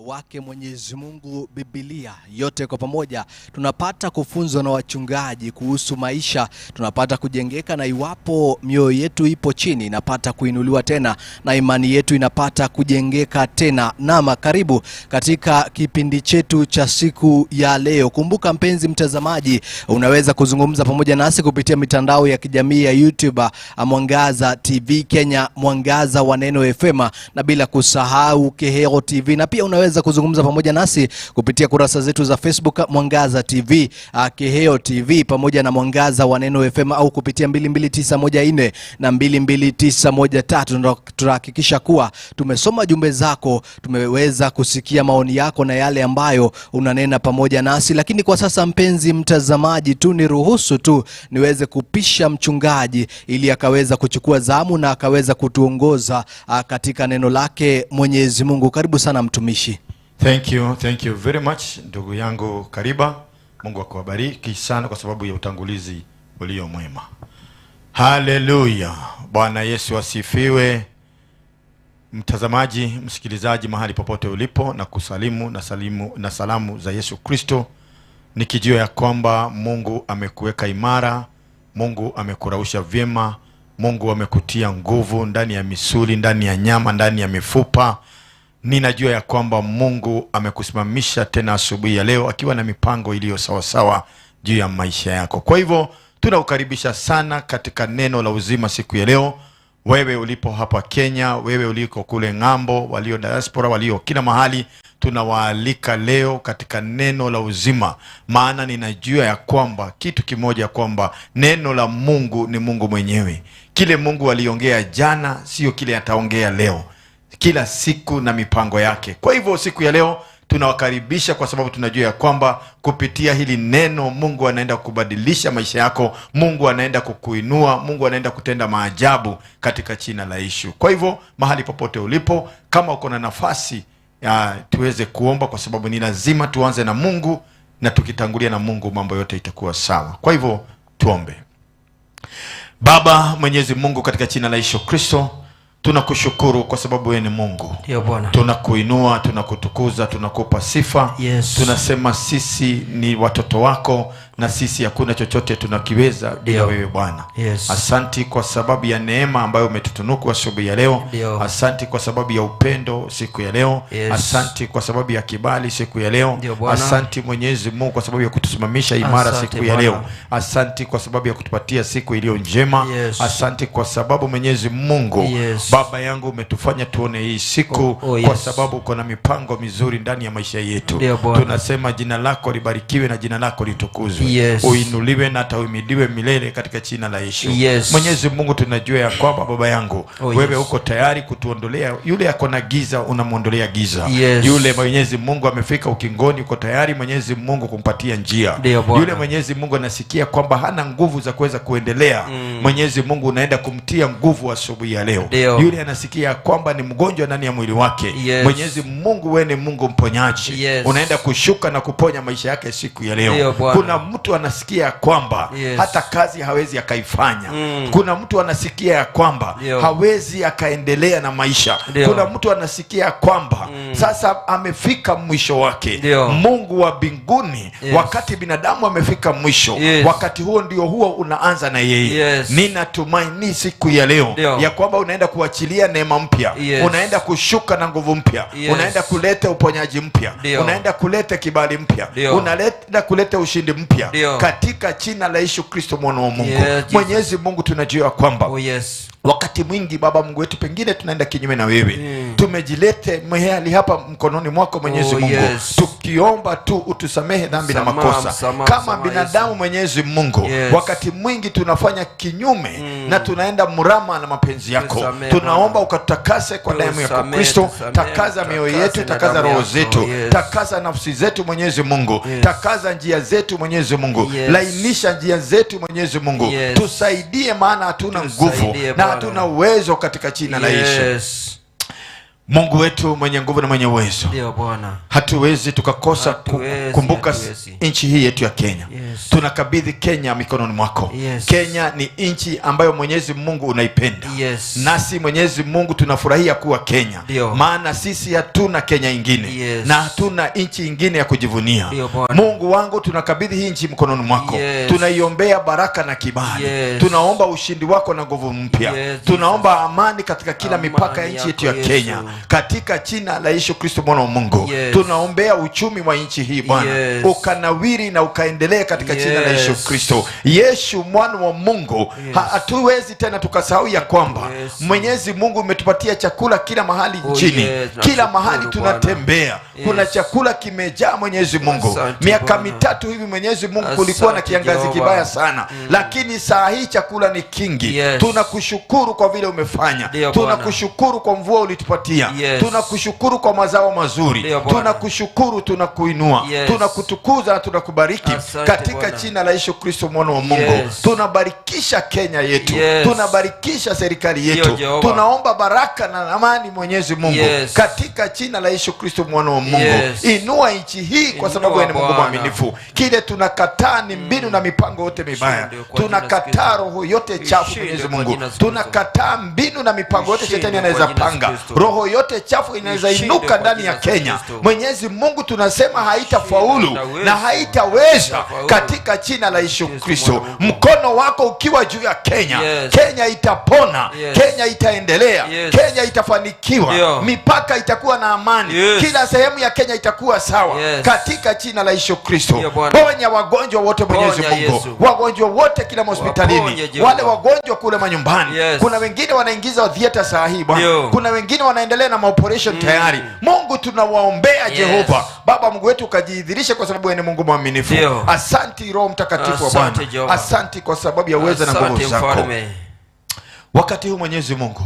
Wake Mwenyezi Mungu, Biblia yote kwa pamoja tunapata kufunzwa na wachungaji kuhusu maisha, tunapata kujengeka, na iwapo mioyo yetu ipo chini inapata kuinuliwa tena na imani yetu inapata kujengeka tena. Nama, karibu katika kipindi chetu cha siku ya leo. Kumbuka mpenzi mtazamaji, unaweza kuzungumza pamoja nasi kupitia mitandao ya kijamii ya YouTube, Mwangaza TV Kenya, Mwangaza wa Neno FM, na bila kusahau Kehero TV, na pia unaweza kuzungumza pamoja nasi kupitia kurasa zetu za Facebook Mwangaza TV, Keheo TV pamoja na Mwangaza wa Neno FM au kupitia 22914 na 22913. Tunahakikisha kuwa tumesoma jumbe zako, tumeweza kusikia maoni yako na yale ambayo unanena pamoja nasi. Lakini kwa sasa mpenzi mtazamaji, tu niruhusu tu niweze kupisha mchungaji ili akaweza kuchukua zamu na akaweza kutuongoza katika neno lake Mwenyezi Mungu. Karibu sana mtumishi. Thank you very much ndugu yangu Kariba. Mungu akubariki sana kwa sababu ya utangulizi ulio mwema. Haleluya. Bwana Yesu asifiwe. Mtazamaji, msikilizaji mahali popote ulipo, na kusalimu na salimu na salamu za Yesu Kristo, nikijua ya kwamba Mungu amekuweka imara, Mungu amekurausha vyema, Mungu amekutia nguvu ndani ya misuli, ndani ya nyama, ndani ya mifupa. Ninajua ya kwamba Mungu amekusimamisha tena asubuhi ya leo akiwa na mipango iliyo sawasawa juu ya maisha yako. Kwa hivyo tunakukaribisha sana katika neno la uzima siku ya leo. Wewe ulipo hapa Kenya, wewe uliko kule ng'ambo, walio diaspora, walio kila mahali, tunawaalika leo katika neno la uzima, maana ninajua ya kwamba kitu kimoja, kwamba neno la Mungu ni Mungu mwenyewe. Kile Mungu aliongea jana sio kile ataongea leo, kila siku na mipango yake. Kwa hivyo siku ya leo tunawakaribisha kwa sababu tunajua ya kwamba kupitia hili neno Mungu anaenda kubadilisha maisha yako, Mungu anaenda kukuinua, Mungu anaenda kutenda maajabu katika jina la Yesu. Kwa hivyo mahali popote ulipo, kama uko na nafasi ya, tuweze kuomba kwa sababu ni lazima tuanze na Mungu, na tukitangulia na Mungu mambo yote itakuwa sawa. Kwa hivyo tuombe. Baba Mwenyezi Mungu, katika jina la Yesu Kristo tunakushukuru kwa sababu wewe ni Mungu. Ndio Bwana. Tunakuinua, tunakutukuza, tunakupa sifa. Yes. Tunasema sisi ni watoto wako na sisi hakuna chochote tunakiweza bila wewe Bwana. Yes. Asanti kwa sababu ya neema ambayo umetutunuku asubuhi ya leo. Ndio. Asanti kwa sababu ya upendo siku ya leo. Yes. Asanti kwa sababu ya kibali siku ya leo. Ndio Bwana. Asanti Mwenyezi Mungu kwa sababu ya kutusimamisha imara Asante siku ya Bwana. leo. Asanti kwa sababu ya kutupatia siku iliyo njema. Yes. Asanti kwa sababu Mwenyezi Mungu, Yes. Baba yangu umetufanya tuone hii siku. Oh, oh, yes. Kwa sababu uko na mipango mizuri ndani ya maisha yetu. Ndio Bwana. Tunasema jina lako libarikiwe na jina lako litukuzwe. Yes. Uinuliwe na hata uhimidiwe milele katika jina la Yesu. Yes. Mwenyezi Mungu, tunajua ya kwamba baba yangu, Oh, wewe yes. uko tayari kutuondolea yule ako na giza, unamwondolea giza. Yes. Yule Mwenyezi Mungu amefika ukingoni, uko tayari Mwenyezi Mungu kumpatia njia. Ndio Bwana. Yule Mwenyezi Mungu anasikia kwamba hana nguvu za kuweza kuendelea. Mwenyezi Mungu unaenda kumtia nguvu asubuhi ya leo. Ndio. Yule anasikia kwamba ni mgonjwa ndani ya mwili wake. Yes. Mwenyezi Mungu, wewe ni Mungu mponyaji. Yes. Unaenda kushuka na kuponya maisha yake siku ya leo. Ndio Bwana. Kuna mtu anasikia kwamba Yes. hata kazi hawezi akaifanya. Kuna mtu anasikia ya kwamba Ndio. hawezi akaendelea na maisha. Ndio. Kuna mtu anasikia kwamba sasa amefika mwisho wake. Ndio. Mungu wa mbinguni, Yes. wakati binadamu amefika mwisho, Yes. wakati huo ndio huo unaanza na yeye. Yes. Ninatumaini siku ya leo Ndio. ya kwamba unaenda kuachilia neema mpya. Yes. Unaenda kushuka na nguvu mpya. Yes. Unaenda kuleta uponyaji mpya. Ndio. Unaenda kuleta kibali mpya. Ndio. Unaenda kuleta ushindi mpya Ndio. katika jina la Yesu Kristo mwana wa Mungu. Yes, Jesus. Mwenyezi Mungu, tunajua kwamba Oh, yes. wakati mwingi Baba Mungu wetu, pengine tunaenda kinyume na wewe. Tumejilete mahali hapa mkononi mwako Mwenyezi Oh, Mungu, yes. tukiomba tu utusamehe dhambi na Msamaha, makosa msamaha, kama msamaha, binadamu. Yesu. Mwenyezi Mungu, Yes. wakati mwingi tunafanya kinyume na tunaenda mrama na mapenzi yako. Tusamehe, Tunaomba Bwana. ukatakase kwa damu yako Tusamehe, Kristo. tusamehe, Takaza mioyo tutakase yetu, na takaza damu roho yako. zetu, Yes. takaza nafsi zetu Mwenyezi Mungu, Yes. takaza njia zetu Mwenyezi Mungu, Yes. lainisha njia zetu Mwenyezi Mungu, Yes. tusaidie, maana hatuna nguvu Tusaidie, na Bwana. hatuna uwezo katika jina la Yesu. Yes. Mungu wetu mwenye nguvu na mwenye uwezo, Ndio Bwana. Hatuwezi tukakosa Hatuwezi, kukumbuka hatuwezi. Nchi hii yetu ya Kenya. Tunakabidhi Kenya mikononi mwako. Kenya ni nchi ambayo Mwenyezi Mungu unaipenda. Nasi Mwenyezi Mungu tunafurahia kuwa Kenya. Maana sisi hatuna Kenya ingine na hatuna nchi ingine ya kujivunia. Ndio Bwana. Mungu wangu, tunakabidhi hii nchi mkononi mwako. Tunaiombea baraka na kibali. Tunaomba ushindi wako na nguvu mpya. Tunaomba amani katika kila Amani mipaka ya nchi yetu ya yako, Kenya. Yesu. Katika jina la Yesu Kristo mwana wa Mungu. Tunaombea uchumi wa nchi hii Bwana. Ukanawiri na ukaendelea katika jina la Yesu Kristo. Yesu mwana wa Mungu, hatuwezi tena tukasahau ya kwamba Mwenyezi Mungu umetupatia chakula kila mahali Oh, nchini. yes, Kila nashukuru mahali Bwana. Tunatembea. Kuna chakula kimejaa Mwenyezi Mungu. Asante Miaka Bwana. 3 hivi Mwenyezi Mungu kulikuwa na Asante kiangazi Jehova. kibaya sana. Lakini saa hii chakula ni kingi. Tunakushukuru kwa vile umefanya. Ndio Bwana. Tunakushukuru kwa mvua ulitupatia. Tunakushukuru kwa mazao mazuri. Ndio Bwana. Tunakushukuru, tunakuinua. Tunakutukuza na tunakubariki Asante katika Bwana. Jina la Yesu Kristo mwana wa Mungu. Tunabarikisha Kenya yetu. Tunabarikisha serikali Ndio, yetu. Jehova. Tunaomba baraka na amani Mwenyezi Mungu katika jina la Yesu Kristo mwana wa Mungu. Inua nchi hii kwa sababu Inua wewe ni Mungu Bwana. Mwaminifu. Kile tunakataa ni mbinu na mipango yote mibaya. Ishinde kwa jina la Tunakataa Kristo. roho yote chafu Ishinde Mwenyezi kwa Mungu. jina la Kristo. Tunakataa mbinu na mipango yote Ishinde shetani kwa anaweza jina la panga. Kristo. Roho yote chafu inaweza Ishinde inuka kwa ndani jina ya la Kenya. Kristo. Mwenyezi Mungu tunasema haitafaulu Haitaweza. na haitaweza Haitafaulu. katika jina la Yesu Yesu Kristo. mwana wa Mungu. Mkono wako ukiwa juu ya Kenya, Kenya itapona, Kenya itaendelea, Kenya itafanikiwa, mipaka itakuwa na amani, kila sehemu ya Kenya itakuwa sawa katika jina la Yesu Kristo. Ndio Bwana. Ponya wagonjwa wote Mwenyezi Ponya Mungu, Yesu. Wagonjwa wote kila hospitalini, Waponye Jehova. Wale wagonjwa kule manyumbani. Kuna wengine wanaingiza theater saa hii Bwana, kuna wengine wanaendelea na maoperation tayari. Mungu tunawaombea Jehova Baba Mungu wetu ukajidhihirishe kwa sababu wewe ni Mungu mwaminifu. Asanti Roho Mtakatifu wa Asante Bwana, Jehova. Asanti kwa sababu ya uwezo na nguvu Asante zako. Mfalme. Wakati huu Mwenyezi Mungu,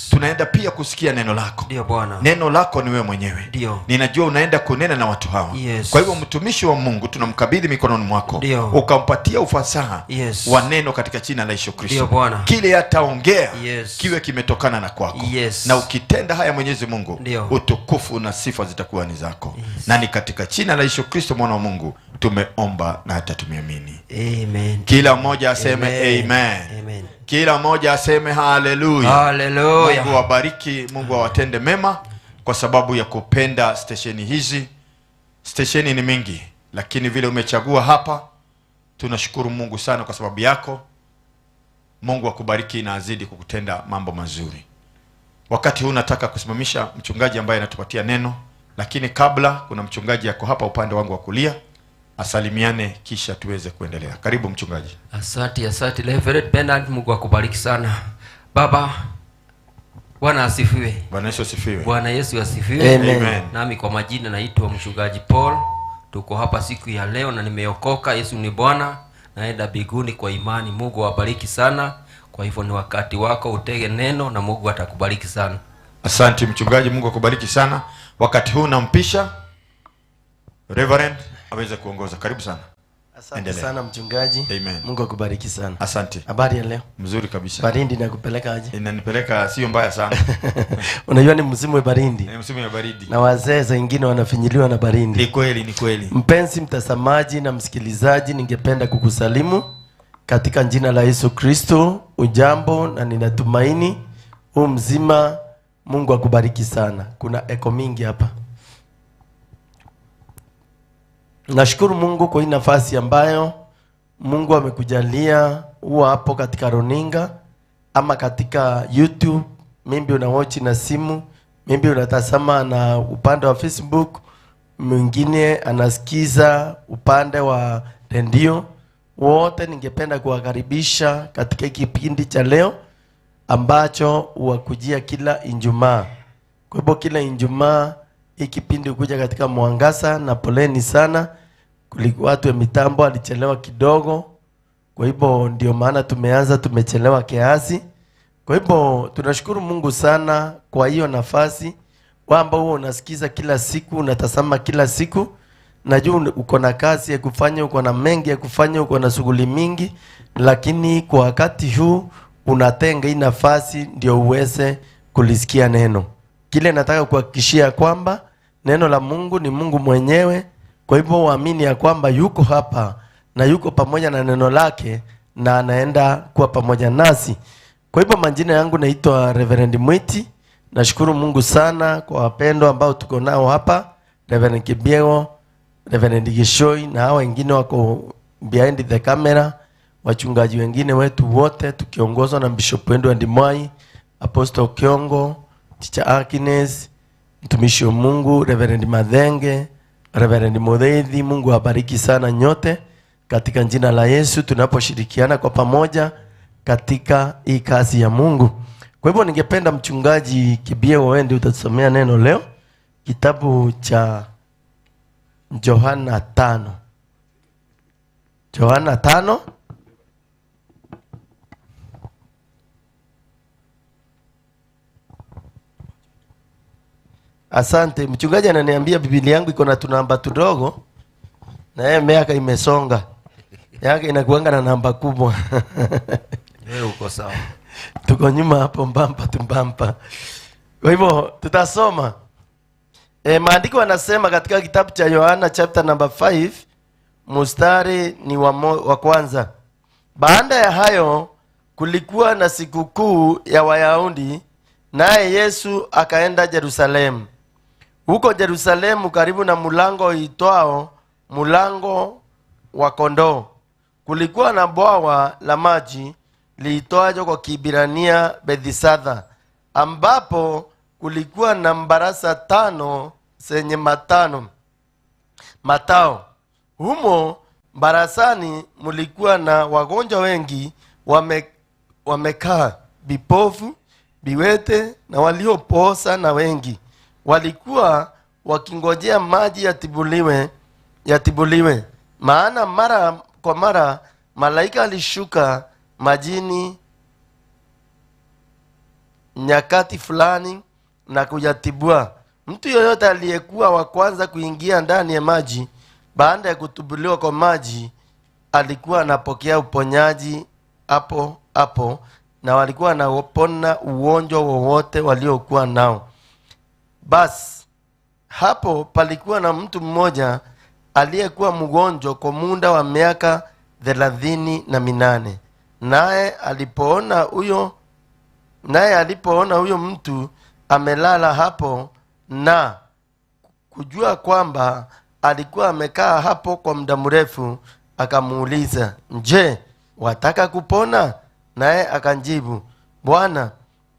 tunaenda pia kusikia neno lako. Ndio Bwana. Neno lako ni wewe mwenyewe. Ndio. Ninajua unaenda kunena na watu hawa. Kwa hivyo mtumishi wa Mungu tunamkabidhi mikononi mwako. Ndio. Ukampatia ufasaha wa neno katika jina la Yesu Kristo. Ndio Bwana. Kile ataongea kiwe kimetokana na kwako. Na ukitenda haya Mwenyezi Mungu, Ndio. Utukufu na sifa zitakuwa ni zako. Na ni katika jina la Yesu Kristo mwana wa Mungu tumeomba na hata tumeamini. Amen. Kila mmoja aseme Amen. amen. Amen. Kila mmoja aseme haleluya. Haleluya. Mungu awabariki, Mungu awatende mema kwa sababu ya kupenda stesheni hizi. Stesheni ni mingi, lakini vile umechagua hapa, tunashukuru Mungu sana kwa sababu yako. Mungu akubariki na azidi kukutenda mambo mazuri. Wakati huu nataka kusimamisha mchungaji ambaye anatupatia neno, lakini kabla kuna mchungaji yako hapa upande wangu wa kulia, asalimiane kisha tuweze kuendelea. Karibu mchungaji. Asante, asante Reverend Bernard, Mungu akubariki sana. Baba, Bwana asifiwe. Bwana Yesu asifiwe. Bwana Yesu asifiwe. Amen. Amen. Nami kwa majina naitwa mchungaji Paul. Tuko hapa siku ya leo na nimeokoka. Yesu ni Bwana. Naenda mbinguni kwa imani. Mungu awabariki sana. Kwa hivyo ni wakati wako utege neno na Mungu atakubariki sana. Asante mchungaji, Mungu akubariki sana. Wakati huu nampisha Reverend aweze kuongoza. Karibu sana. Asante Endelea. Sana mchungaji. Amen. Mungu akubariki sana. Asante. Habari ya leo? Mzuri kabisa. Baridi inakupeleka aje? Inanipeleka sio mbaya sana. Unajua ni msimu wa baridi. Ni msimu wa baridi. Na wazee saa ingine wanafinyiliwa na baridi. Ni kweli, ni kweli. Mpenzi mtazamaji na msikilizaji, ningependa kukusalimu katika jina la Yesu Kristo. Ujambo na ninatumaini huu mzima. Mungu akubariki sana. Kuna eko mingi hapa. Nashukuru Mungu kwa hii nafasi ambayo Mungu amekujalia huwa hapo katika runinga ama katika YouTube, maybe una watch na simu, maybe unatazama na upande wa Facebook, mwingine anasikiza upande wa redio. Wote ningependa kuwakaribisha katika kipindi cha leo ambacho huwakujia kila Ijumaa. Kwa hivyo kila Ijumaa hii kipindi hukuja katika Mwangaza, na poleni sana, kulikuwa watu wa mitambo alichelewa kidogo. Kwa hivyo ndio maana tumeanza tumechelewa kiasi. Kwa hivyo tunashukuru Mungu sana kwa hiyo nafasi kwamba huo unasikiza kila siku, unatazama kila siku. Najua uko na kazi ya kufanya, uko na mengi ya kufanya, uko na shughuli mingi, lakini kwa wakati huu unatenga hii nafasi ndio uweze kulisikia neno. Kile nataka kuhakikishia kwamba neno la Mungu ni Mungu mwenyewe. Kwa hivyo uamini ya kwamba yuko hapa na yuko pamoja na neno lake na anaenda kuwa pamoja nasi. Kwa hivyo majina yangu naitwa Reverend Mwiti. Nashukuru Mungu sana kwa wapendwa ambao tuko nao hapa, Reverend Kibiego, Reverend Gishoi na hao wengine wako behind the camera, wachungaji wengine wetu wote tukiongozwa na Bishop Edward Mwai, Apostle Kiongo, Teacher Agnes, mtumishi wa Mungu Reverend Madhenge, Reverend Mureithi. Mungu awabariki sana nyote katika jina la Yesu tunaposhirikiana kwa pamoja katika hii kazi ya Mungu. Kwa hivyo ningependa mchungaji Kibiego, wewe ndiye utatusomea neno leo, kitabu cha Yohana 5. Yohana 5. Asante. Mchungaji ananiambia Biblia yangu iko na tunamba tudogo na yeye miaka imesonga. Yake inakuanga na namba kubwa. Wewe uko sawa. Tuko nyuma hapo mbampa tumbampa. Kwa hivyo tutasoma. Maandiko yanasema katika kitabu cha Yohana chapter number 5 mstari ni wa kwanza. Baada ya hayo kulikuwa na sikukuu ya Wayahudi, naye Yesu akaenda Yerusalemu. Huko Yerusalemu karibu na mlango uitwao mlango wa kondoo, kulikuwa na bwawa la maji liitwajo kwa Kiebrania Bethesda, ambapo kulikuwa na mbarasa 5 zenye matao. Humo barasani mulikuwa na wagonjwa wengi wamekaa, vipofu, viwete na waliopooza, na wengi walikuwa wakingojea maji yatibuliwe. Maana mara kwa mara malaika alishuka majini nyakati fulani na kuyatibua. Mtu yoyote aliyekuwa wa kwanza kuingia ndani ya maji baada ya kutubuliwa kwa maji alikuwa anapokea uponyaji hapo hapo, na walikuwa wanapona ugonjwa wowote waliokuwa nao. Basi hapo palikuwa na mtu mmoja aliyekuwa mgonjwa kwa muda wa miaka 38. Naye alipoona huyo mtu amelala hapo na kujua kwamba alikuwa amekaa hapo kwa muda mrefu, akamuuliza, "Je, wataka kupona?" Naye akanjibu, "Bwana,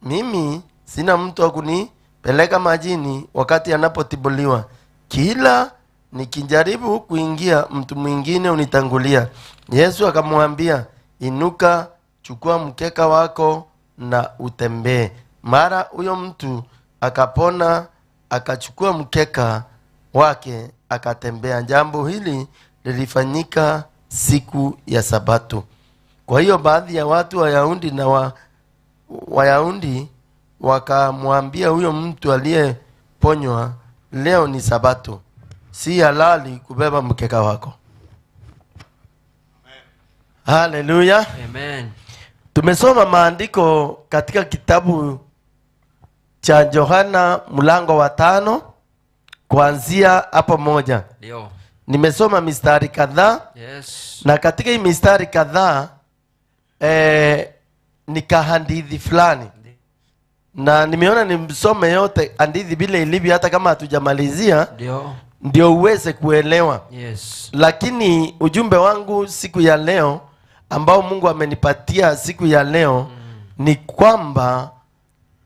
mimi sina mtu wa kunipeleka majini wakati anapotibuliwa. Kila nikijaribu kuingia, mtu mwingine unitangulia." Yesu akamwambia, "Inuka, chukua mkeka wako na utembee." Mara huyo mtu akapona, akachukua mkeka wake akatembea. Jambo hili lilifanyika siku ya Sabato. Kwa hiyo baadhi ya watu Wayahudi na Wayahudi wakamwambia huyo mtu aliyeponywa, "Leo ni Sabato, si halali kubeba mkeka wako." Haleluya. Amen. Tumesoma maandiko katika kitabu cha Yohana mlango wa 5 kuanzia hapo 1. Ndio. Nimesoma mistari kadhaa. Yes. Na katika hii mistari kadhaa nikahadithi fulani. Na nimeona nimsome yote hadithi vile ilivyo, hata kama hatujamalizia. Ndio. Ndio uweze kuelewa. Yes. Lakini ujumbe wangu siku ya leo ambao Mungu amenipatia siku ya leo ni kwamba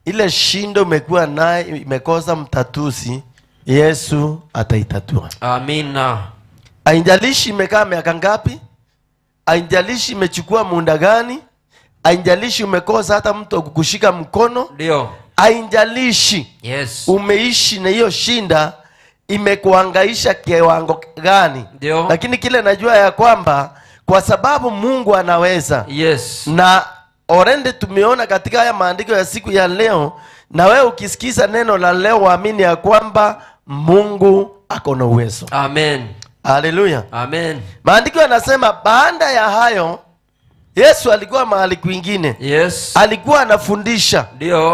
ile shindo umekuwa naye imekosa mtatuzi, Yesu ataitatua. Amina. Haijalishi imekaa miaka ngapi, haijalishi imechukua muda gani, haijalishi umekosa hata mtu kukushika mkono. Ndio. Haijalishi. Yes. Umeishi na hiyo shinda imekuhangaisha kiwango gani. Ndio. Lakini kile najua ya kwamba kwa sababu Mungu anaweza. Yes. Na orende tumeona katika haya maandiko ya siku ya leo, na wewe ukisikiza neno la leo waamini ya kwamba Mungu ako na uwezo. Amen. Haleluya. Amen. Maandiko yanasema baada ya hayo Yesu alikuwa mahali kwingine. Alikuwa anafundisha.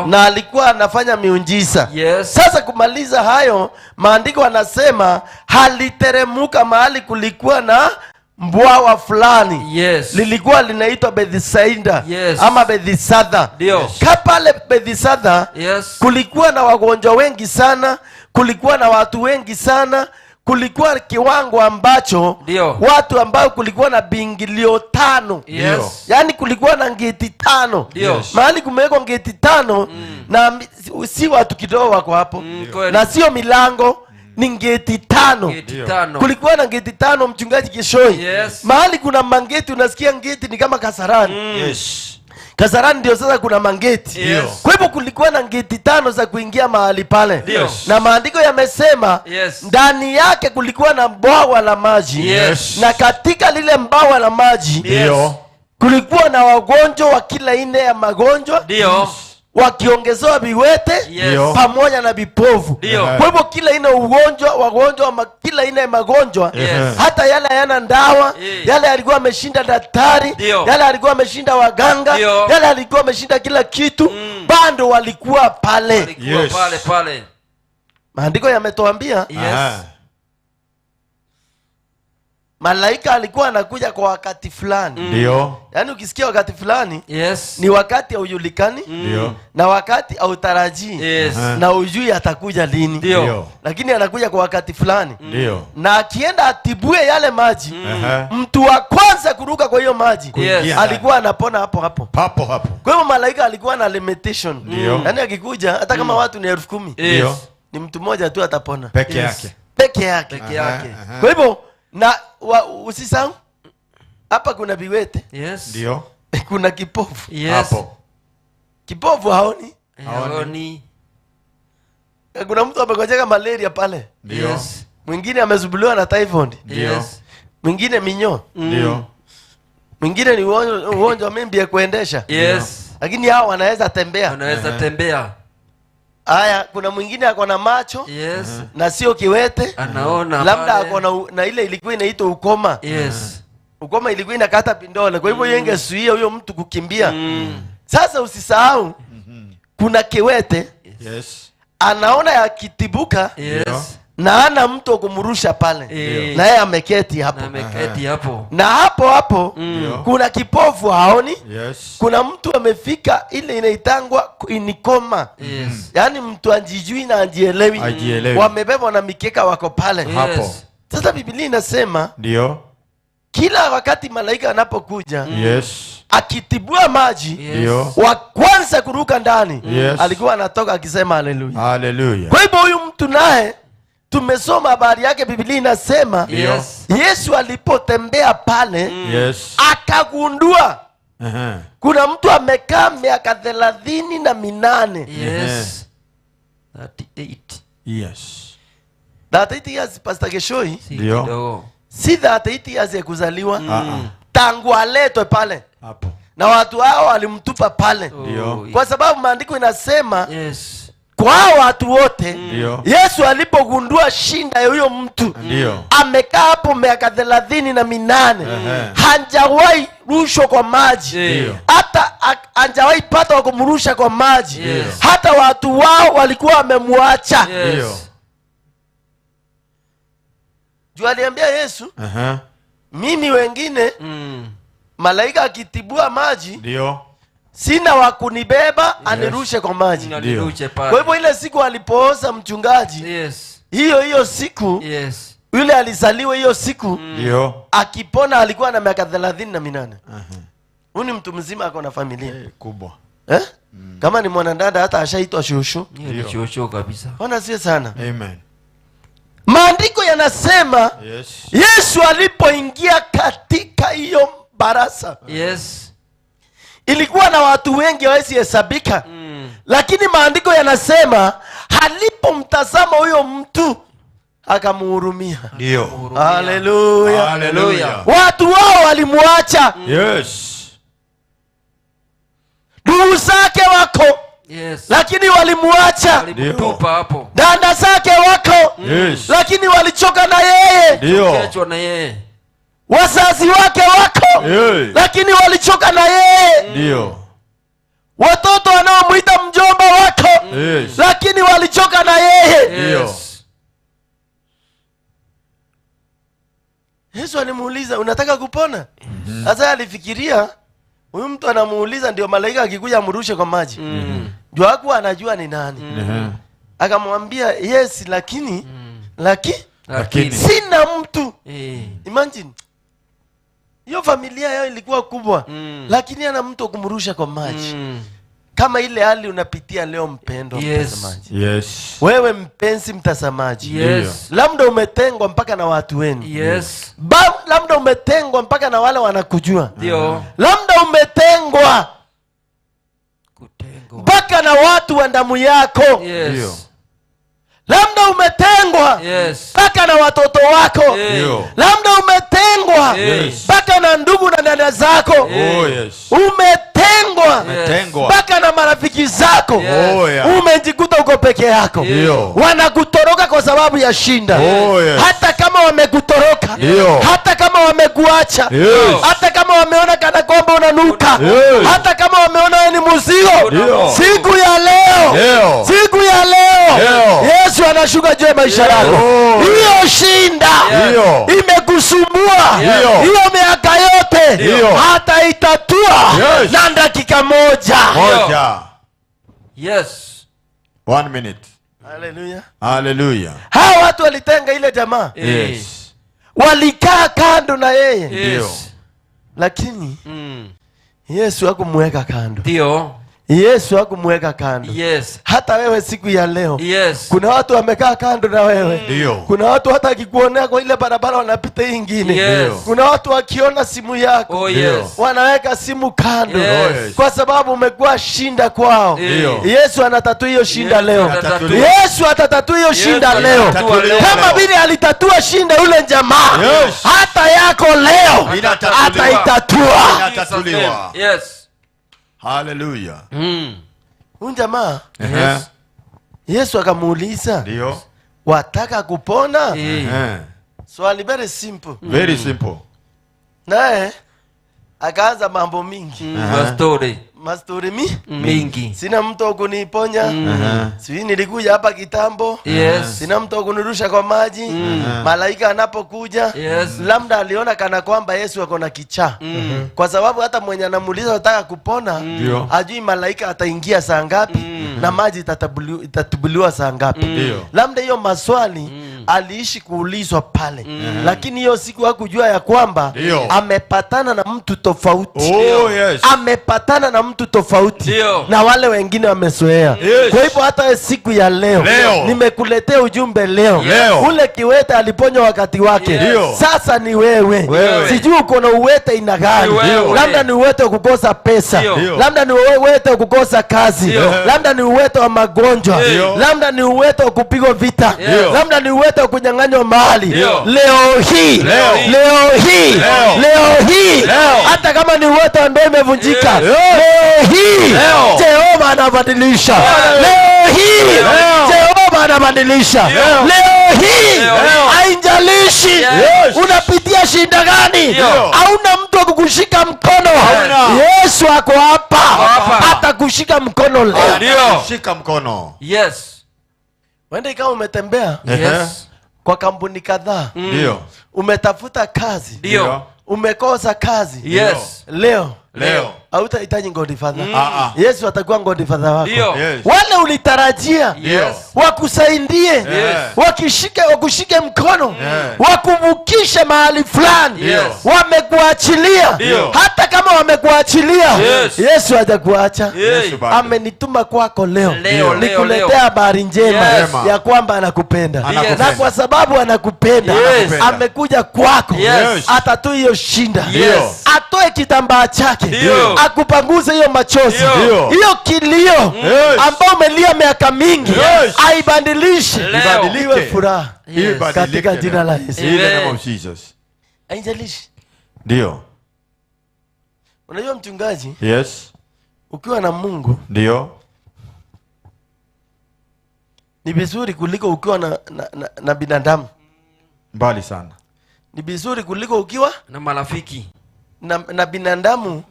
Na alikuwa anafanya miujiza. Sasa kumaliza hayo, maandiko anasema aliteremuka mahali kulikuwa na bwawa fulani. Lilikuwa linaitwa Bethsaida ama Bethsaida. Pale Bethsaida kulikuwa na wagonjwa wengi sana, kulikuwa na watu wengi sana, kulikuwa kiwango ambacho watu ambao kulikuwa na bingilio 5. Yaani kulikuwa na ngeti 5. Mahali kumewekwa ngeti 5 na si watu kidogo wako hapo. Na sio milango, ni ngeti 5. Ngeti 5. Kulikuwa na ngeti 5, mchungaji Kishoi. Mahali kuna mangeti, unasikia ngeti ni kama Kasarani. Kasarani ndio sasa kuna mangeti. Kwa hivyo kulikuwa na ngeti 5 za kuingia mahali pale. Na maandiko yamesema ndani yake kulikuwa na bwawa la maji. Na katika lile bwawa la maji kulikuwa na wagonjwa wa kila aina ya magonjwa. Wakiongezewa viwete pamoja na vipofu. Kwa hivyo kila aina ugonjwa, wagonjwa wa kila aina ya magonjwa, hata yale hayana dawa, yale alikuwa ameshinda daktari, yale alikuwa ameshinda waganga, yale alikuwa ameshinda kila kitu, bado walikuwa pale. Walikuwa pale pale. Maandiko yametuambia malaika alikuwa anakuja kwa wakati fulani. Yaani ukisikia wakati fulani, ni wakati haujulikani, na wakati hautarajii, na hujui atakuja lini. Lakini anakuja kwa wakati fulani. Na akienda atibue yale maji, mtu wa kwanza kuruka kwa hiyo maji, alikuwa anapona hapo hapo. Papo hapo. Kwa hivyo malaika alikuwa na limitation. Yaani akikuja hata kama watu ni 10,000, ni mtu mmoja tu atapona. Peke yake. Peke yake. Peke yake. Kwa hivyo na usisahau hapa kuna viwete. Kuna kipofu. Hapo. Kipofu haoni. Haoni. Kuna mtu amegonjeka malaria pale. Mwingine amesumbuliwa na typhoid. Mwingine minyoo. Mwingine ni ugonjwa mimbi ya kuendesha. Lakini hao wanaweza tembea. Wanaweza tembea. Haya, kuna mwingine ako na macho. Na sio kiwete. Anaona labda pale. Ako na ile ilikuwa inaitwa ukoma. Ukoma ilikuwa inakata pindole. Kwa hivyo ingezuia huyo mtu kukimbia. Sasa usisahau kuna kiwete. Anaona yakitibuka. Na ana mtu wa kumrusha pale. Na yeye ameketi hapo. Na ameketi hapo. Na hapo hapo kuna kipofu haoni. Kuna mtu amefika ile inaitangwa inikoma. Yaani mtu anjijui na anjielewi. Ajielewi. Wamebebwa na mikeka wako pale. Hapo. Sasa Biblia inasema kila wakati malaika anapokuja, akitibua maji, wa kwanza kuruka ndani, alikuwa anatoka akisema haleluya. Haleluya. Kwa hivyo huyu mtu naye tumesoma habari yake, Biblia inasema Yesu alipotembea pale, akagundua kuna mtu amekaa miaka 38. 38. 38 years, Pastor Keshoi. Si kidogo. Si 38 years ya kuzaliwa. Tangu aletwe pale. Hapo. Na watu hao walimtupa pale. Kwa sababu maandiko inasema kwa hao watu wote, Yesu alipogundua shinda ya huyo mtu, amekaa hapo miaka 38, hajawahi rushwa kwa maji. Hata hajawahi pata wa kumrusha kwa maji. Hata watu wao walikuwa wamemwacha. Juu aliambia Yesu, mimi wengine, malaika akitibua maji, sina wa kunibeba, anirushe kwa maji. Anirushe pale. Kwa hivyo ile siku alipooza mchungaji, hiyo hiyo siku, yule alizaliwa hiyo siku, akipona alikuwa na miaka 38. Huyu ni mtu mzima, ako na familia. Kubwa. Kama ni mwanadada hata ashaitwa shushu. Hiyo ni shushu kabisa. Ona sio sana. Amen. Maandiko yanasema, Yesu alipoingia katika hiyo barasa, ilikuwa na watu wengi hawezi hesabika. Lakini maandiko yanasema alipomtazama huyo mtu akamhurumia. Haleluya. Haleluya. Watu wao walimwacha. Ndugu zake wako. Lakini walimwacha. Walimtupa hapo. Dada zake wako. Lakini walichoka na yeye. Walichoka na yeye. Wazazi wake wako, lakini walichoka na yeye. Ndio. Watoto wanaomuita mjomba wako, lakini walichoka na yeye. Ndio. Yesu alimuuliza, unataka kupona? Sasa alifikiria huyu mtu anamuuliza ndio malaika akikuja amrushe kwa maji. Ndio hakuwa anajua ni nani. Akamwambia yes, lakini lakini sina mtu. Imagine. Hiyo familia yao ilikuwa kubwa, lakini ana mtu kumrusha kwa maji. Kama ile hali unapitia leo mpendo mtazamaji. Yes. Wewe mpenzi mtazamaji. Yes. Labda umetengwa mpaka na watu wenu. Yes. Labda umetengwa mpaka na wale wanakujua. Ndio. Labda umetengwa kutengwa mpaka na watu wa damu yako. Yes. Labda umetengwa mpaka na watoto wako. Labda umetengwa mpaka na ndugu na dada zako. Oh, yes. Umetengwa mpaka na marafiki zako. Oh, yeah. Umejikuta uko peke yako. Wanakutoroka kwa sababu ya shinda. Oh, yes. Hata kama wamekutoroka, hata kama wamekuacha, hata kama wameona kana kwamba unanuka, hata kama wameona wewe ni mzigo, siku ya leo, siku ya leo, Yesu anashuka juu ya maisha yako. Hiyo shinda imekusumbua hiyo miaka yote, hata itatua na dakika moja. Yes. 1 minute. Hallelujah. Hallelujah. Hawa watu walitenga ile jamaa. Yes. Walikaa kando na yeye. Yes. Lakini Yesu hakumweka kando. Ndio. Yesu hakumweka kando. Yes. Hata wewe siku ya leo. Yes. Kuna watu wamekaa kando na wewe. Ndio. Kuna watu hata akikuonea kwa ile barabara wanapita ingine. Yes. Kuna watu wakiona simu yako, oh, yes, wanaweka simu kando. Yes. Kwa sababu umekuwa shinda kwao. Ndio. Yesu anatatua hiyo shinda leo. Yesu atatatua hiyo shinda leo. Kama vile alitatua shinda yule jamaa, hata yako leo ataitatua. Inatatuliwa. Yes. Hallelujah. Huyu jamaa, yes, Yesu akamuuliza, ndio, wataka kupona? Swali very simple. Very simple. Naye akaanza mambo mingi. Mastori mingi. Sina mtu wa kuniponya. Sijui nilikuja hapa kitambo. Yes. Sina mtu wa kunirusha kwa maji. Malaika anapokuja, labda aliona kana kwamba Yesu ako na kichaa. Kwa sababu hata mwenye anamuuliza nataka kupona, ajui malaika ataingia saa ngapi na maji itatubuliwa saa ngapi. Labda hiyo maswali aliishi kuulizwa pale. Lakini hiyo siku hakujua ya kwamba amepatana na mtu tofauti. Oh, yes. Amepatana na mtu tofauti na wale wengine wamezoea. Yes. Kwa hivyo hata siku ya leo, nimekuletea ujumbe leo. Ule kiwete aliponywa wakati wake. Yes. Sasa ni wewe. Sijui uko na uwete ina gani. Labda ni uwete wa kukosa pesa. Labda ni uwete wa kukosa kazi. Labda ni uwete wa magonjwa. Labda ni uwete wa kupigwa vita. Labda ni uwete wa kunyang'anywa mali. Leo hii, leo hii, leo hii, hata kama ni uwete wa ndoa imevunjika, leo hii Jehova anabadilisha. Leo hii Jehova anabadilisha. Leo hii haijalishi unapitia shida gani, hauna mtu wa kukushika mkono, Yesu ako hapa, atakushika mkono leo. Shika mkono. Yes. Wende ikawa umetembea, yes, kwa kampuni kadhaa, ndio, umetafuta kazi, ndio, umekosa kazi. Yes. Leo hautahitaji godfather. Yesu atakuwa godfather wako. Yes. Wale ulitarajia, yes, wakusaidie, yes, wakushike mkono, yes, wakuvukishe mahali fulani, yes, wamekuachilia. Hata kama wamekuachilia, yes, Yesu hajakuacha. Yes. Amenituma kwako leo, nikuletea habari njema, yes, ya kwamba anakupenda. Yes. Na kwa sababu anakupenda, yes, amekuja kwako, yes, atatue hiyo shinda, yes, atoe kitambaa chake, akupanguze hiyo machozi, hiyo kilio, yes, ambao umelia miaka mingi, yes, aibadilishe iwe furaha, yes, katika jina la Yesu. In the name of Jesus. Haijalishi. Ndio. Unajua mchungaji? Yes. Ukiwa na Mungu, ndio, ni vizuri kuliko ukiwa na binadamu. Mbali sana. Ni vizuri kuliko ukiwa na marafiki na binadamu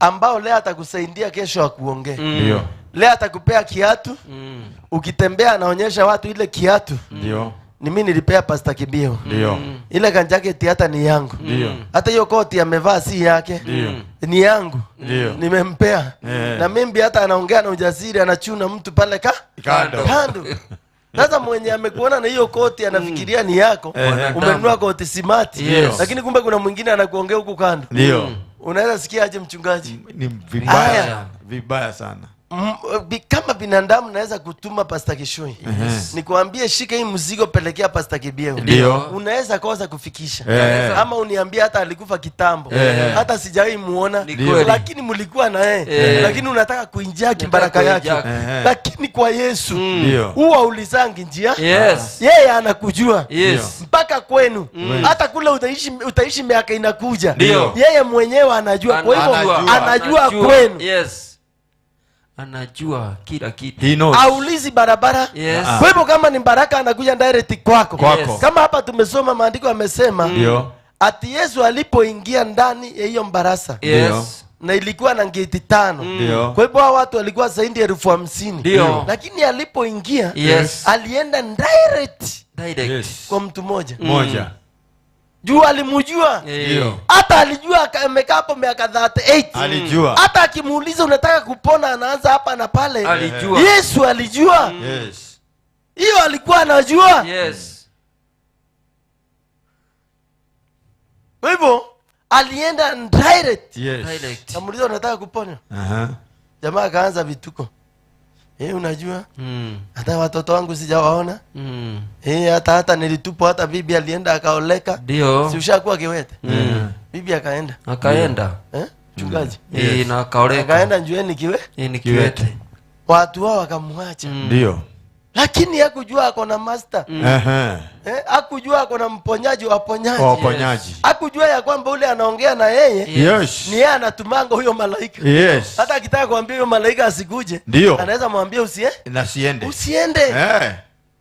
ambao leo atakusaidia, kesho akuongee. Ndio. Leo atakupea kiatu, ukitembea anaonyesha watu ile kiatu ni mimi nilipea Pastor Kibio. Ile kanjaketi hata ni yangu. Hata hiyo koti amevaa si yake. Ni yangu. Nimempea. Na mimi hata anaongea na ujasiri, anachuna mtu pale Kando. Kando. Sasa mwenye amekuona na hiyo koti anafikiria ni yako. Umenunua koti smart. Lakini kumbe kuna mwingine anakuongea huku kando. Unaweza sikia aje mchungaji? Ni vibaya. Haya. Vibaya sana. Kama binadamu naweza kutuma Pastor Kishui. Nikwambie shika hii mzigo pelekea Pastor Kibieu. Unaweza kosa kufikisha. Ama uniambie hata alikufa kitambo. Hata sijawahi muona. Ni kweli. Lakini mlikuwa na yeye. Lakini unataka kuingia kibaraka yake. Lakini kwa Yesu huwa ulizangi njia. Yeye anakujua. Mpaka kwenu. Hata kule utaishi miaka inakuja. Yeye mwenyewe anajua. Kwa hivyo anajua kwenu. Anajua kila kitu. He knows. Aulizi barabara. Kwa hivyo kama ni baraka anakuja direct kwako. Kwako. Kama hapa tumesoma maandiko yamesema ati Yesu alipoingia ndani ya hiyo mbarasa. Na ilikuwa na geti 5. Kwa hivyo hao watu walikuwa zaidi ya 50,000. Lakini alipoingia, alienda direct. Kwa mtu mmoja. Mmoja. Juu alimjua. Hata alijua amekaa hapo miaka 38. Alijua. Hata akimuuliza unataka kupona anaanza hapa na pale. Alijua. Yesu alijua. Hiyo alikuwa anajua. Kwa hivyo alienda direct. Direct. Akamuuliza unataka kupona? Jamaa akaanza vituko. Unajua? Hata watoto wangu sijawaona. Hata nilitupwa, hata bibi alienda akaoleka. Si ushakuwa kiwete? Bibi akaenda. Akaenda. Mchungaji. Na akaoleka. Akaenda njueni kiwe? Ni kiwete. Watu wao wakamwacha. Lakini hakujua ako na master. Hakujua ako na mponyaji wa ponyaji. Wa ponyaji. Hakujua ya kwamba ule anaongea na yeye. Ni yeye anatumanga huyo malaika. Hata akitaka kuambia huyo malaika asikuje, anaweza mwambia Na siende. Usiende.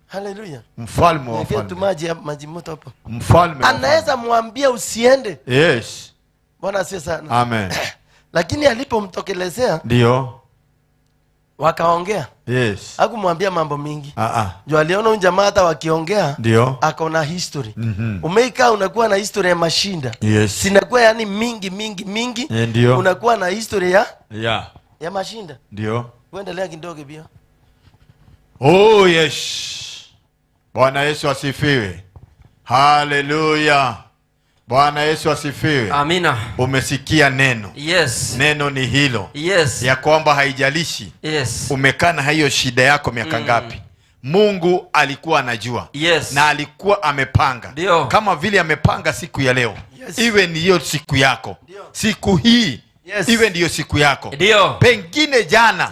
Hallelujah. Mfalme wa Niwekee wafalme. tu maji moto hapo. Mfalme wa Anaweza wafalme. mwambia usiende. Bwana asifiwe sana. Amen. Lakini alipomtokelezea, wakaongea. Hakumwambia mambo mingi. Juu aliona huyu jamaa hata wakiongea, ako na history. Umeikaa unakuwa na history ya mashinda. Sinakuwa yani mingi, mingi, mingi. Unakuwa na history ya mashinda. Uendelea kidogo pia. Oh yes. Bwana Yesu asifiwe. Hallelujah. Bwana Yesu asifiwe. Amina. Umesikia neno. Neno ni hilo. Ya kwamba haijalishi. Umekaa na hiyo shida yako miaka ngapi. Mungu alikuwa anajua. Na alikuwa amepanga. Kama vile amepanga siku ya leo. Iwe ni hiyo siku yako. Siku hii. Iwe ndiyo siku yako. Pengine jana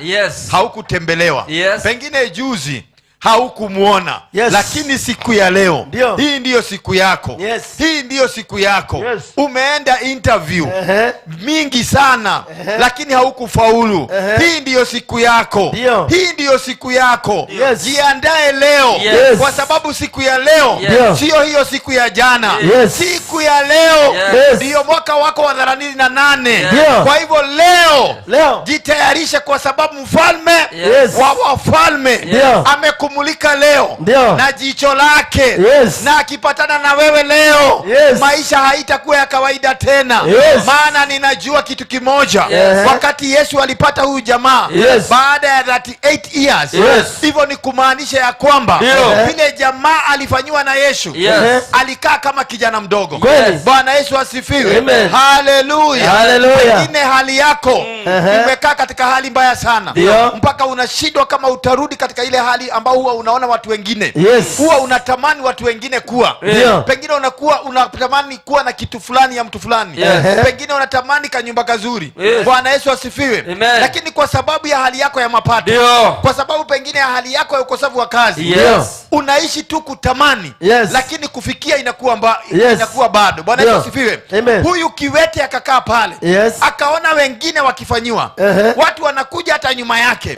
haukutembelewa. Pengine juzi haukumuona. Lakini siku ya leo, hii ndiyo siku yako. Hii ndiyo siku yako. Umeenda interview mingi sana, lakini haukufaulu. Hii ndiyo siku yako. Hii ndiyo siku yako. Jiandae leo. Kwa sababu siku ya leo sio hiyo siku ya jana. Siku ya leo ndiyo mwaka wako wa 38. Kwa hivyo leo, jitayarishe kwa sababu mfalme wa wafalme amekumulika leo na jicho lake. Na akipatana na wewe leo, maisha haitakuwa ya kawaida tena. Maana ninajua kitu kimoja. Wakati Yesu alipata huyu jamaa baada ya 38 years, hivyo ni kumaanisha ya kwamba vile jamaa alifanyiwa na Yesu, alikaa kama kijana mdogo. Bwana Yesu asifiwe. Amen. Hallelujah. Hallelujah. Pengine hali yako imekaa katika hali mbaya sana. Mpaka unashindwa kama utarudi katika ile hali ambayo huwa unaona watu wengine. Huwa unatamani watu wengine kuwa. Pengine unatamani kuwa na kitu fulani ya mtu fulani. Pengine unatamani kanyumba kazuri. Bwana Yesu asifiwe. Amen. Lakini kwa sababu ya hali yako ya mapato, kwa sababu pengine ya hali yako ya ukosefu wa kazi, unaishi tu kutamani, lakini kufikia inakuwa bado. Bwana Yesu asifiwe. Amen. Huyu kiwete akakaa pale. Akaona wengine wakifanyiwa. Watu wanakuja hata nyuma yake.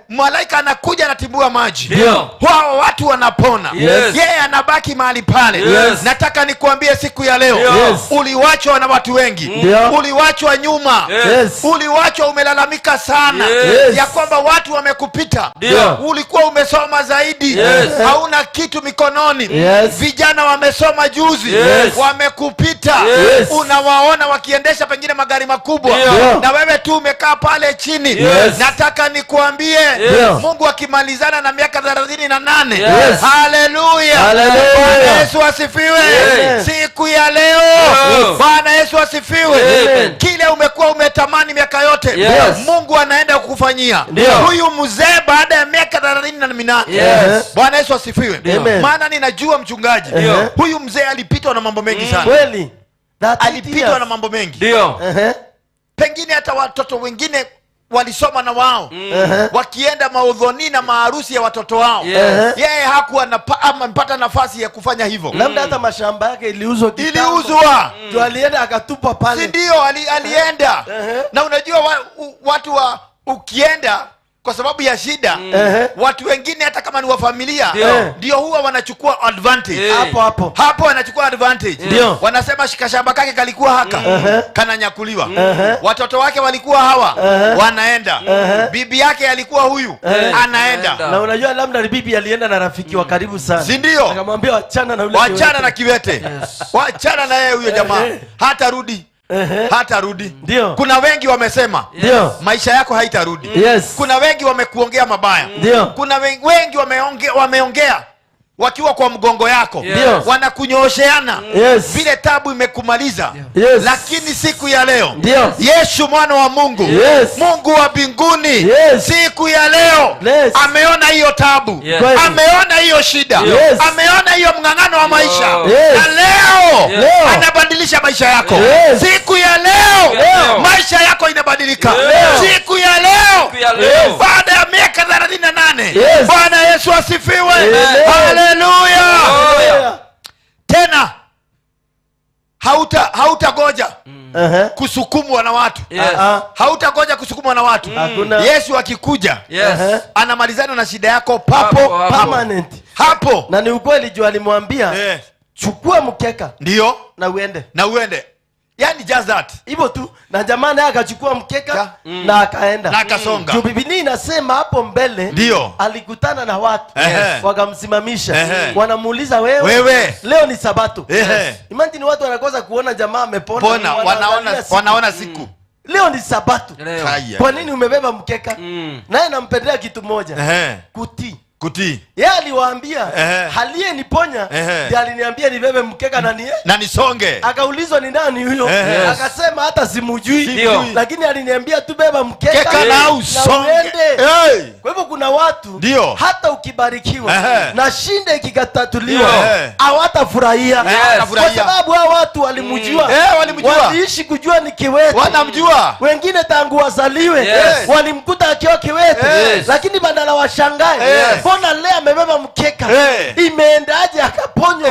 Malaika anakuja anatibua maji. Ndio. Wao watu wanapona, Yes. yeye anabaki mahali pale. Yes. Nataka nikuambie siku ya leo, Ndio. Yes. uliwachwa na watu wengi, Ndio. uliwachwa nyuma, Yes. Yes. uliwachwa umelalamika sana Yes. ya kwamba watu wamekupita. Ndio. Ulikuwa umesoma zaidi, Yes. hauna kitu mikononi. Yes. Vijana wamesoma juzi, Yes. wamekupita. Yes. Unawaona wakiendesha pengine magari makubwa, Ndio. na wewe tu umekaa pale chini. Yes. Nataka nikuambie, Yes. Mungu akimalizana na miaka 38, Yes. haleluya, Haleluya. Bwana Yesu asifiwe. Yes. Siku ya leo, Yes. Bwana Yesu asifiwe. Amen. Kile umekuwa umetamani miaka yote, Yes. Mungu anaenda kukufanyia. Ndio. Huyu mzee baada ya miaka 38, Yes. Bwana Yesu asifiwe. Amen. Maana ninajua mchungaji, Ndio. huyu mzee alipitwa na mambo mengi sana, Kweli. alipitwa na mambo mengi, Ndio. pengine hata watoto wengine walisoma na wao wakienda maudhoni na maharusi ya watoto wao. Yes. Yeye hakuwa amepata nafasi ya kufanya hivyo. Labda hata mashamba yake iliuzwa kitambo. Iliuzwa. Ndio alienda akatupa pale. Si ndio? Alienda. Na unajua watu wa ukienda kwa sababu ya shida, watu wengine hata kama ni wa familia ndio huwa wanachukua advantage. Hapo hapo. Hapo wanachukua advantage. Ndio. Wanasema shikashamba kake kalikuwa haka, kananyakuliwa. Watoto wake walikuwa hawa, wanaenda. Bibi yake alikuwa huyu, anaenda. Na unajua labda bibi alienda na rafiki wa karibu sana. Si ndio? Akamwambia wachana na yule. Wachana na kiwete. Wachana na yeye huyo jamaa. Hatarudi. Hatarudi. Ndio. Kuna wengi wamesema Ndio. maisha yako haitarudi. Yes. Kuna wengi wamekuongea mabaya. Ndio. Kuna wengi wameongea wakiwa kwa mgongo yako. Yes. Wanakunyoosheana. Yes. Vile tabu imekumaliza. Yes. Lakini siku ya leo, Ndio. Yesu mwana wa Mungu, Yes. Mungu wa mbinguni, Yes. siku ya leo, Yes. ameona hiyo tabu. Yes. Ameona hiyo shida. Yes. Ameona hiyo mng'ang'ano wa maisha. Yes. Na leo, Yes. anabadilisha maisha yako. Yes. Siku ya leo, Leo. maisha yako inabadilika. Yes. Siku ya leo, Siku ya leo. baada ya miaka 38, Yes. Bwana Yesu asifiwe. Amen. Haleluya. Haleluya. Tena hautagoja kusukumwa na watu. Yes. Hautagoja kusukumwa na watu. Hakuna. Yesu akikuja, Yes. anamalizana na shida yako papo Hapo, hapo. Permanent. hapo. Na ni ukweli juu alimwambia chukua mkeka Ndio. na uende. Na uende. Yani just that. Hivyo tu. Na jamaa naye akachukua mkeka na akaenda. Na akasonga. Juu Biblia inasema hapo mbele Ndio. alikutana na watu wakamsimamisha. Wanamuuliza wewe, leo ni Sabato. Imagine watu wanakosa kuona jamaa amepona. Pona, wanaona siku. Leo ni Sabato. Leo. Kwa nini umebeba mkeka? Naye nampendelea kitu moja. Kutii. Kutii. Yeye aliwaambia aliyeniponya ndiye aliniambia nibebe mkeka na nie na nisonge. Akaulizwa ni nani huyo? Yes. Akasema hata simujui, lakini aliniambia tu beba mkeka na usonge. Hey. Kwa hivyo kuna watu Ndio. hata ukibarikiwa na shinda ikikatatuliwa hawatafurahia. Yes. Kwa sababu hao watu walimjua. Walimjua. Waliishi kujua ni kiwete. Wanamjua. Wengine tangu wazaliwe walimkuta akiwa kiwete. Lakini badala washangae, mbona leo amebeba mkeka? Imeendaje akaponywa?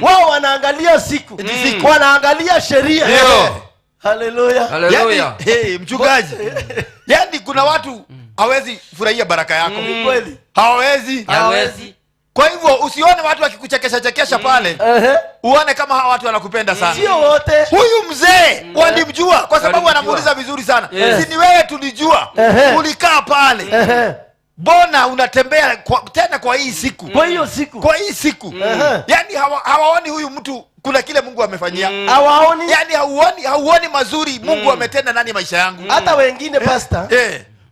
Wao wanaangalia siku. Wanaangalia sheria. Haleluya. Haleluya. Yani, mchungaji. Yani kuna watu hawezi furahia baraka yako. Kweli. Hawezi. Hawezi. Kwa hivyo usione watu wakikuchekesha chekesha pale. Uone kama hawa watu wanakupenda sana. Sio wote. Huyu mzee walimjua kwa sababu wanamuuliza vizuri sana. Si ni wewe tulijua. Ulikaa pale. Bona unatembea tena kwa hii siku. Kwa hiyo siku. Kwa hii siku. Yaani hawaoni huyu mtu kuna kile Mungu amefanyia. Hawaoni. Yaani hauoni mazuri Mungu ametenda ndani maisha yangu. Hata wengine pastor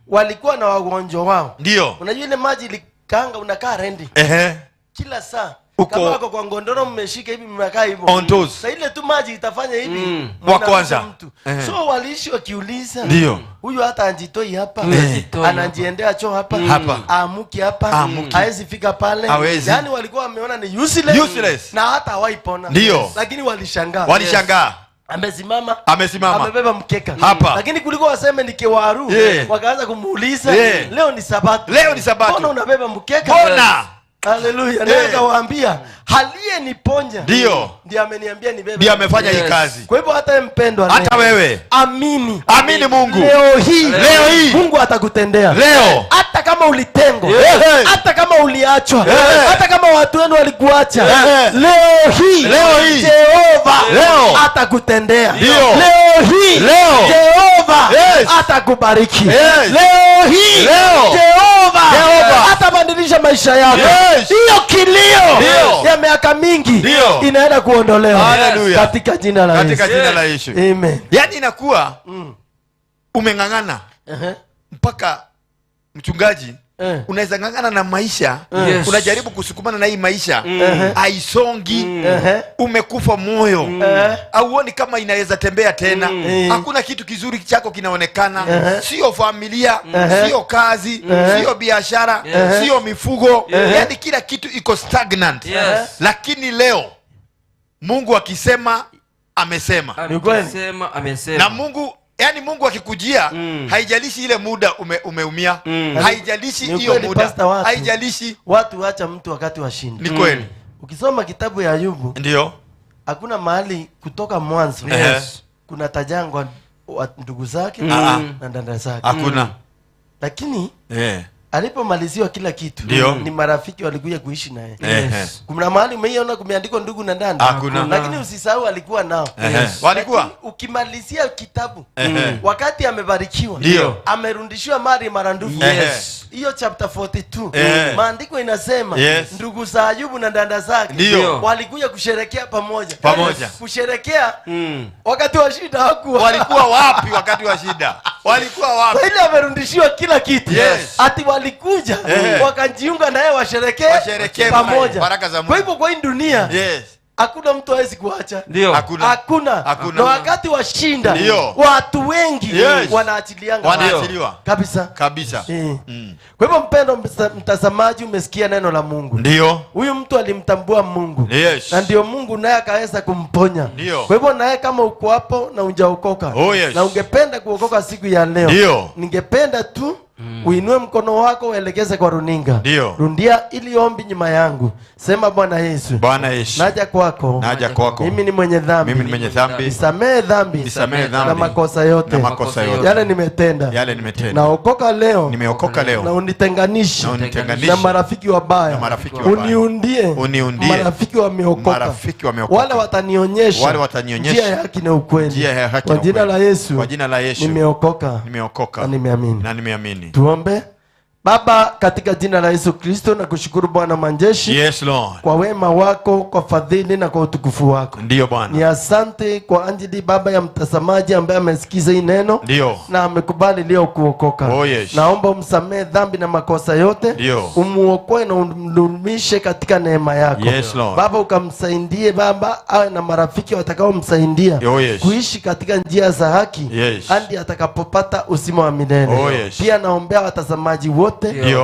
walikuwa na wagonjwa wao. Ndio. Unajua ile maji ilikanga unakaa rendi. Kila saa. Kama wako kwa ngondoro mmeshika hivi mnakaa hivyo. Sasa ile tu maji itafanya hivi wa kwanza mtu. So waliishi wakiuliza. Ndio. Huyu hata anjitoi hapa. Anajiendea choo hapa. Aamuki hapa. Haezi fika pale. Yaani walikuwa wameona ni useless. Na hata hawaipona. Ndio. Lakini walishangaa. Walishangaa. Amesimama. Amebeba mkeka. Hapa. Lakini kuliko waseme ni kiwaru, wakaanza kumuuliza, leo ni Sabato. Leo ni Sabato. Mbona unabeba mkeka? Mbona? Haleluya. Naye Eh. akawaambia, aliyeniponya Ndio. ndiye ameniambia nibebe. Ndiye amefanya hii Yes. kazi. Kwa hivyo hata mpendwa, Hata leo, wewe amini, amini Mungu leo hii, Leo hii. Mungu atakutendea leo. Hata kama ulitengwa, Yes. hata kama uliachwa, Yes. hata kama watu wenu walikuacha, Yes. leo hii, Leo hii. Jehova Leo. atakutendea. Ndio. Leo hii, Leo. Jehova Yes. atakubariki. Yes. Leo hii, Leo. Jehova Jehova. atabadilisha maisha yako. Yes. Hiyo kilio Ndio. ya miaka mingi Ndio. inaenda kuondolewa Hallelujah. katika jina la Katika Yesu. jina la Yesu. Amen. Yaani inakuwa umeng'ang'ana mpaka mchungaji, unaweza ng'ang'ana na maisha, unajaribu kusukumana na hii maisha, haisongi, umekufa moyo, auoni kama inaweza tembea tena, hakuna kitu kizuri chako kinaonekana, sio familia, sio kazi, sio biashara, sio mifugo, yaani kila kitu iko stagnant. Lakini leo Mungu akisema, amesema. Ni kweli. Amesema, amesema. Na Mungu, yani Mungu akikujia, haijalishi ile muda umeumia, haijalishi Ni hiyo kweli, muda, Pastor, watu. Haijalishi. Watu wacha mtu wakati wa shinda. Ni kweli. Ukisoma kitabu ya Ayubu, Ndio. Hakuna mahali kutoka mwanzo kuna tajangwa wa ndugu zake na dada zake, Hakuna. Lakini alipomaliziwa kila kitu, Ndio. ni marafiki walikuja kuishi naye. Kuna mahali umeiona kumeandikwa ndugu na dada? Hakuna. Lakini usisahau alikuwa nao. Walikuwa. Lakini ukimalizia kitabu, wakati amebarikiwa, Ndio. amerudishiwa mali marandufu, hiyo chapter 42, maandiko inasema ndugu za Ayubu na dada zake Ndio. walikuja kusherekea pamoja. Pamoja. Kusherekea wakati wa shida hakuwa. Walikuwa wapi wakati wa shida? Walikuwa wapi? Ile amerudishiwa kila kitu, ati walikuja wakajiunga naye washerekee Washerekee pamoja. baraka za Mungu. Kwa hivyo kwa hii dunia hakuna mtu hawezi kuacha. Ndio. Hakuna. Hakuna. Hakuna. Na wakati wa shinda, Ndio. watu wengi wanaachilianga Wanaachiliwa. kabisa. Kabisa. Eh. Kwa hivyo mpendo mtazamaji, umesikia neno la Mungu. Ndio. Huyu mtu alimtambua Mungu na ndio Mungu naye akaweza kumponya. Ndio. Kwa hivyo naye kama uko hapo na hujaokoka na ungependa kuokoka siku ya leo, ningependa tu uinue mkono wako uelekeze kwa runinga. Ndio. Rudia ili ombi nyuma yangu, sema: Bwana Yesu, Bwana Yesu, naja kwako, naja kwako. Mimi ni mwenye dhambi, Mimi ni mwenye dhambi. Nisamehe dhambi, Nisamehe dhambi na makosa yote, na makosa yote yale nimetenda, yale nimetenda. Naokoka leo, Nimeokoka leo na unitenganishe na unitenganishe na marafiki wabaya, na marafiki wabaya. Uniundie, Uniundie marafiki wameokoka, marafiki wameokoka. Wale watanionyesha, Wale watanionyesha njia ya haki na ukweli. njia ya haki Kwa na jina ukweli. la Yesu, Kwa jina la Yesu nimeokoka nimeokoka na nimeamini. Na nimeamini. Tuombe. Baba, katika jina la Yesu Kristo, na kushukuru Bwana majeshi Yes, Lord. Kwa wema wako, kwa fadhili na kwa utukufu wako. Ndiyo Bwana. Ni asante kwa ajili, Baba, ya mtazamaji ambaye amesikiza hii neno na amekubali leo kuokoka. Oh, yes. Naomba umsamehe dhambi na makosa yote, umuokoe na umdumishe katika neema yako. Yes, Lord. Baba, ukamsaidie Baba awe na marafiki watakaomsaidia Oh, yes. kuishi katika njia za haki hadi atakapopata uzima wa milele. Oh, yes. Pia naombea watazamaji wote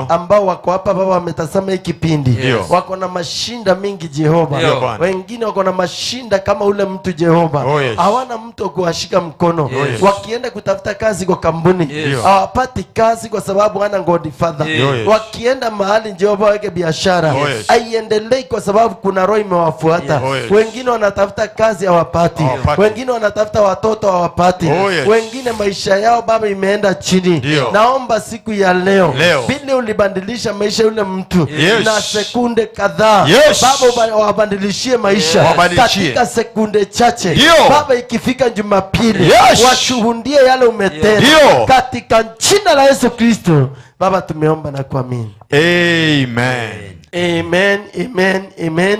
ambao wako hapa, Baba, wametazama hii kipindi, wako na mashinda mingi, Jehova. Ndio, Bwana. Wengine wako na mashinda kama ule mtu, Jehova, Oh, yes. hawana mtu wa kuwashika mkono. Wakienda kutafuta kazi kwa kampuni, hawapati kazi kwa sababu hana godfather. Oh, yes. Wakienda mahali, Jehova, waweke biashara, Oh, yes. haiendelei kwa sababu kuna roho imewafuata. Oh, yes. Wengine wanatafuta kazi, hawapati. Hawapati. Wengine wanatafuta watoto, hawapati. Oh, yes. Wengine maisha yao, Baba, imeenda chini. Ndio. Naomba siku ya leo, Leo. Vile ulibadilisha maisha yule mtu na sekunde kadhaa, Yes. Baba, wabadilishie maisha Wabadilishie. katika sekunde chache. Ndio. Baba, ikifika Jumapili, washuhudie yale umetenda Ndio. katika jina la Yesu Kristo. Baba, tumeomba na kuamini. Amen. Amen, amen, amen.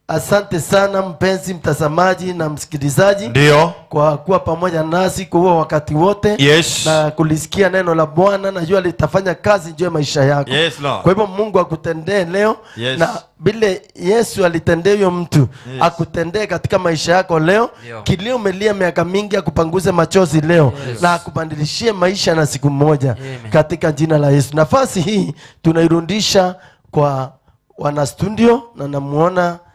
Asante sana mpenzi mtazamaji na msikilizaji kwa kuwa pamoja nasi kwa huo wakati wote na kulisikia neno la Bwana. Najua litafanya kazi juu ya maisha yako. Yes, Lord. Kwa hivyo Mungu akutendee leo na vile Yesu alitendea huyo mtu, akutendee katika maisha yako leo. Ndio. Kilio umelia miaka mingi, akupanguze machozi leo na akubadilishie maisha na siku moja Amen. Katika jina la Yesu. Nafasi hii tunairudisha kwa wana studio na namuona